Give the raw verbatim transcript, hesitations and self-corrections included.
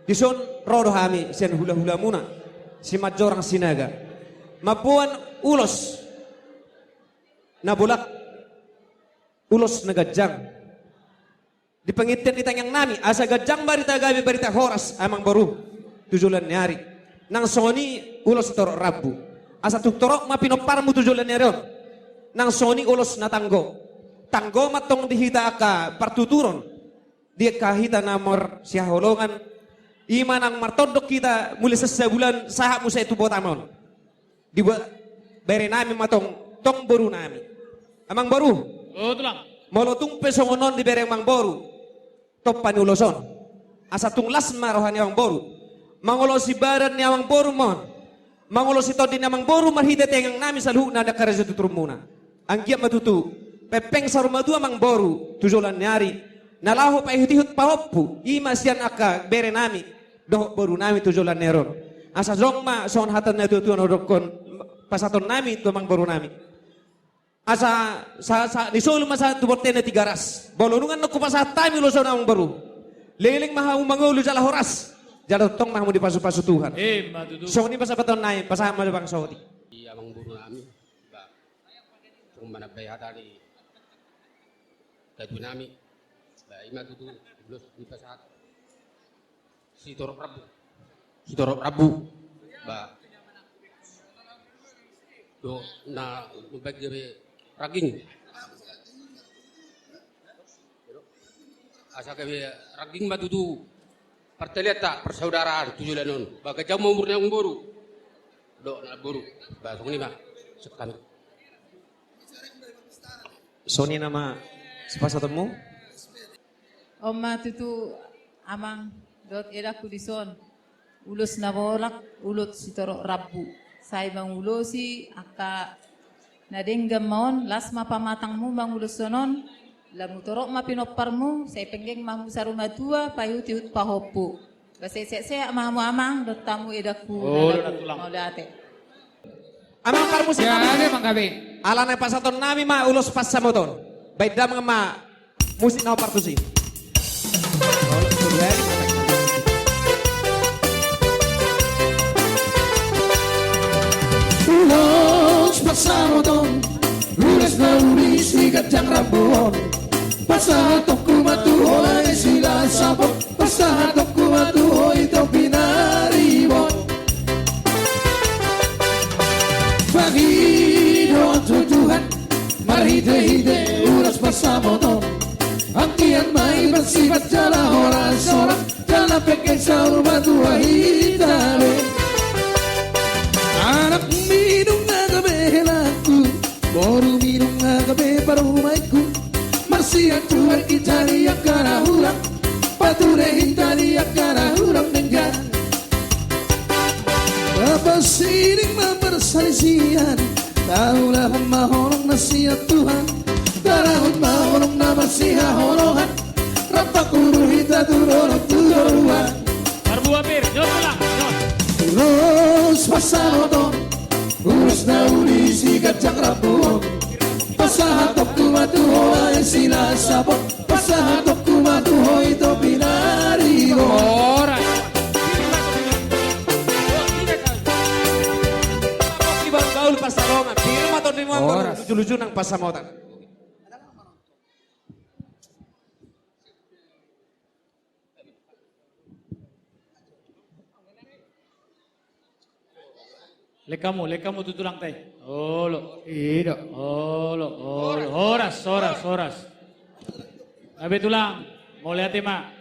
Dison ro do hami sian hulahulamuna, Simanjorang Sinaga, mamboan ulos na bolak, ulos na ganjang di pangintean ni tangiangnami, asa ganjang barita gabe, barita horas, amangboru, tu joloan ni ari. Nang songon i ulos sitorop rambu. Asa tung torop ma pinomparmu tu joloan ni ari on. Nang songon i ulos na tanggo. Tanggo ma tong di hita angka partuturon, di angka hita na marsihaholongan. I ma nang martondong hita mulai sian sabulan sahat muse tu botima on. Dibuat berenami ma tong, tong borunami. Amangboru. O, Tulang. Molo tung pe songon on dibereng amangboru tompa ni ulos on, asa tung las ma roha ni amangboru, mangolosi badan ni amangboru ma on, mangolosi tondi ni amangboru marhite tangiangnami saluhutna angka raja tuturmuna. Anggiat ma tutu pengpeng saur matua amangboru tu joloan ni ari, na laho paihutihut pahompu, i ma sian angka berenami dohot borunami tu joloan ni ari on. Asa jongjong ma songon hata ni natuatua na dohonon, pasahatonnami tu amangborunami. Asa sa, sa, ni solu ma sahat tu bontean na tiga ras. Molo nunga nunga hupasahat hami ulos on, amangboru, leleng ma hamu mangolu jala horas, jala tongtong ma hamu dipasupasu Tuhan. Ima tutu. Songon i ma sahatonnami, pasahat ma jo bangso i. Ia amangborunami, ba, songon manambai hata ni tatuanami, ba, ima tutu ulos dipasahat. Sitorop rambu. Sitorop rambu. Ba. Do, na, na baen gabe rangging. Asa gabe rangging ma tutu partalianta, parsaudaraan tu joloan on. Ba, ganjang ma umur ni amangboru dohot na boru. Ba, songon i ma. Songon i ma sipasahatonmu. On ma tutu, amang dohot edangku, dison ulos na bolak, ulos sitorop rambu. Sai mangulosi angka na denggan ma on, las ma pamatangmu manguloshon on. Lamu torop ma pinomparmu, sai pengpeng ma hamu saur matua, paihutihut pahompu. Ba, sai sehat-sehat ma hamu, amang dohot hamu edangku. O, na dua, Tulang. Mauliate. Amang parmusik nami. Alana pasahatonnami ma ulos pansamotan. Baen damang ma musik na hombar tusi. Ulos pansamotan, ulos na uli siganjang rambu on. Pasahatonku ma tu ho, lae, silas sapot. Pasahatonku ma tu ho, ito pinaribot. Pangidoan tu Tuhan marhitehite ulos pansamotan. Anggiat ma i bersifat jala horas, horas jala pengpeng saur matua hita be. Anak minum na gabe helangku, boru minum na gabe parumaenku. Marsian Tuhan hita di angka na hurang, pature hita di angka na hurang denggan. Tapasiling ma parsalisian, taulahon ma holong na sian Tuhan, tarahut ma holong na marsihaholongan, rap panguru hita tu dolok tu toruan. Parbua pir, jor ulang, jor. Ulos pansamotan, ulos na uli siganjang rambu on. Pasahatonku ma tu ho, lae, silas sapot. Pasahatonku ma tu ho, ito pinaribot. Horas. Ibaul-baul pansalongan. Pir ma tondimuna. Horas. Luju-luju nang pansamotan. Lek hamu, lek hamu tu tulang, tai. Olo. Ido. Olo, olo. Horas, horas, horas. Gabe tulang, mauliate ma.